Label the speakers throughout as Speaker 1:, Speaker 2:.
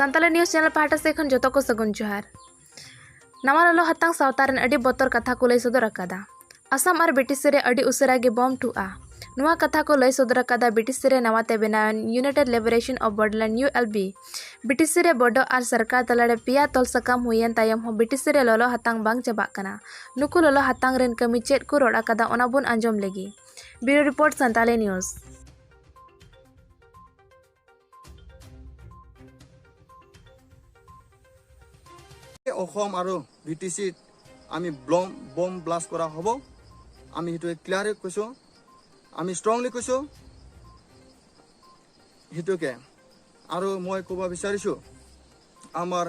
Speaker 1: Santali news channel पाहटा से खन जतो को सगुन जोहार। नवा ललो हतांग सावता रेन अडी बतर कथा को लय सदर अकादा। असम और बीटीसी रे अडी उसरा गे बम ठुआ। नवा कथा को लय सदर अकादा बीटीसी रे नवाते बनायन United Liberation of Bodoland ULB। BTC रे बोडो और सरकार तलारे पिया तल सकाम हुयेन तायम हो बीटीसी रे ललो हतांग बांग चबाक कना। नुकु ललो हतांग रेन कमी चेद को रोड अकादा ओना बुन आंजम लेगी। Bureau report, Santali news.
Speaker 2: Assam আৰু বি টি চিত আমি বম ব্লাষ্ট কৰা হ'ব। আমি সেইটোৱে ক্লিয়াৰে কৈছোঁ, আমি ষ্ট্ৰংলি কৈছোঁ সেইটোকে। আৰু মই ক'ব বিচাৰিছোঁ, আমাৰ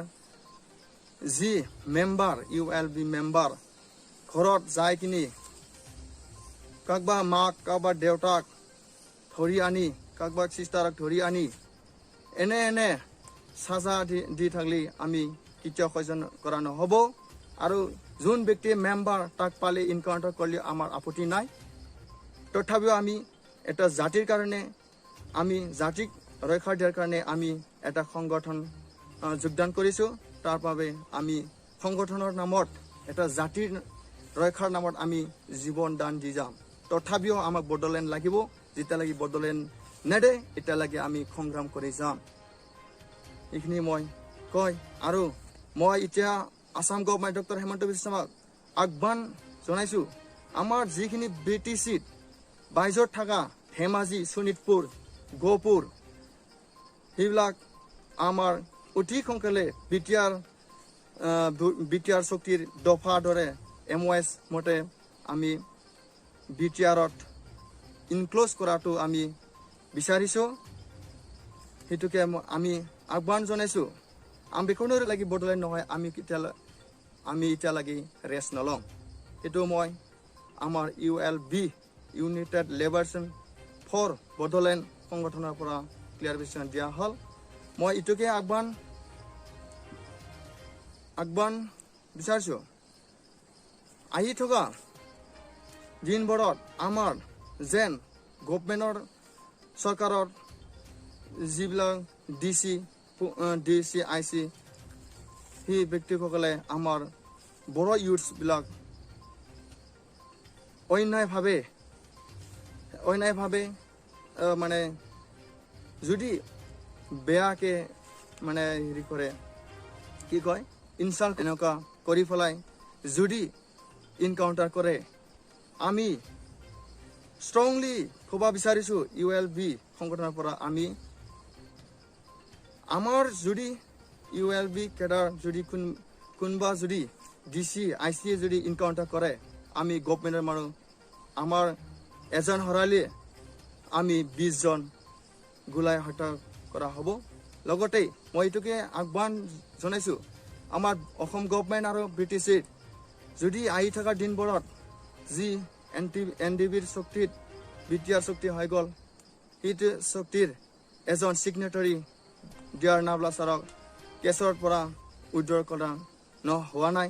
Speaker 2: যি member, U L B member ঘৰত যাই কিনি কাৰোবাৰ মাক, কাৰোবাৰ দেউতাক ধৰি আনি, কাৰোবাৰ চিষ্টাৰক ধৰি আনি এনে এনে চাজা দি থাকিলে আমি কেতিয়াও সহ্য কৰা নহ'ব। আৰু যোন ব্যক্তিয়ে মেম্বাৰ, তাক পালে এনকাউণ্টাৰ কৰিলে আমাৰ আপত্তি নাই। তথাপিও আমি এটা জাতিৰ কাৰণে, আমি জাতিক ৰক্ষা দিয়াৰ কাৰণে আমি এটা সংগঠন যোগদান কৰিছোঁ। তাৰ বাবে আমি সংগঠনৰ নামত, এটা জাতিৰ ৰক্ষাৰ নামত আমি জীৱন দান দি যাম। তথাপিও আমাক বড়োলেণ্ড লাগিব। যেতিয়ালৈকে বড়োলেণ্ড নেদে, এতিয়ালৈকে আমি সংগ্ৰাম কৰি যাম। এইখিনি মই কয় আৰু মই এতিয়া আছাম গভৰ্ণমেণ্ট ডক্টৰ হেমন্ত বিশ্ব শৰ্মাক আহ্বান জনাইছোঁ, আমাৰ যিখিনি বি টি চিত বাহিৰত থকা ধেমাজি, শোণিতপুৰ, গহপুৰ, সেইবিলাক আমাৰ অতি সোনকালে বি টি আৰ চুক্তিৰ দফাৰ দৰে এম অ' এছ মতে আমি বি টি আৰত ইনক্ল'জ কৰাটো আমি বিচাৰিছোঁ। সেইটোকে আমি আহ্বান জনাইছোঁ। আমি বেখনো লাগি বড়োলেণ্ড নহয়, আমি এতিয়ালৈকে ৰেষ্ট নলওঁ। সেইটো মই আমাৰ ULB, United Liberation for Bodoland সংগঠনৰ পৰা ক্লিয়াৰিফিকেশ্যন দিয়া হ'ল। মই এইটোকে আহ্বান বিচাৰিছোঁ, আহি থকা দিনবোৰত আমাৰ যেন গভমেণ্টৰ চৰকাৰৰ যিবিলাক D C, D C, I C, সেই ব্যক্তিসকলে আমাৰ বড়ো ইউথছবিলাক অন্যায়ভাৱে মানে যদি বেয়াকে মানে হেৰি কৰে, কি কয়, ইনচাল্ট এনেকুৱা কৰি পেলাই যদি ইনকাউণ্টাৰ কৰে, আমি ষ্ট্ৰংলি ক'ব বিচাৰিছোঁ, ইউ এল বি সংগঠনৰ পৰা আমি আমাৰ যদি ইউ এল বি কেডাৰ যদি কোনোবা যদি ডি চি, I চিয়ে যদি ইনকাউণ্টাৰ কৰে, আমি গভমেণ্টৰ মানুহ, আমাৰ এজন হৰালে আমি 20জন গোলাই হত্যা কৰা হ'ব। লগতে মই এইটোকে আহ্বান জনাইছোঁ, আমাৰ অসম গভমেণ্ট আৰু বি টি চিত যদি আহি থকা দিনবোৰত যি এন ডি বিৰ চুক্তিত বি টি আৰ চুক্তি হৈ গ'ল, সেইটো চুক্তিৰ এজন ছিগনেটৰী ডিয়াৰ নাবলা ছাৰক কেছৰ পৰা উইড্ৰ কৰা হোৱা নাই,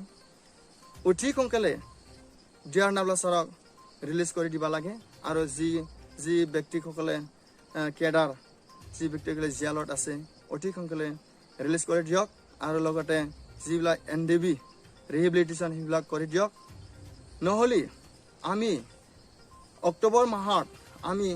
Speaker 2: অতি সোনকালে ডিয়াৰ নাবলা ছাৰক ৰিলিজ কৰি দিব লাগে। আৰু যি যি ব্যক্তিসকলে কেডাৰ, যি ব্যক্তিসকলে জেলত আছে, অতি সোনকালে ৰিলিজ কৰি দিয়ক। আৰু লগতে যিবিলাক এন ডি বি ৰিহেবিলিটেশ্যন, সেইবিলাক কৰি দিয়ক। নহ'লে আমি অক্টোবৰ মাহত আমি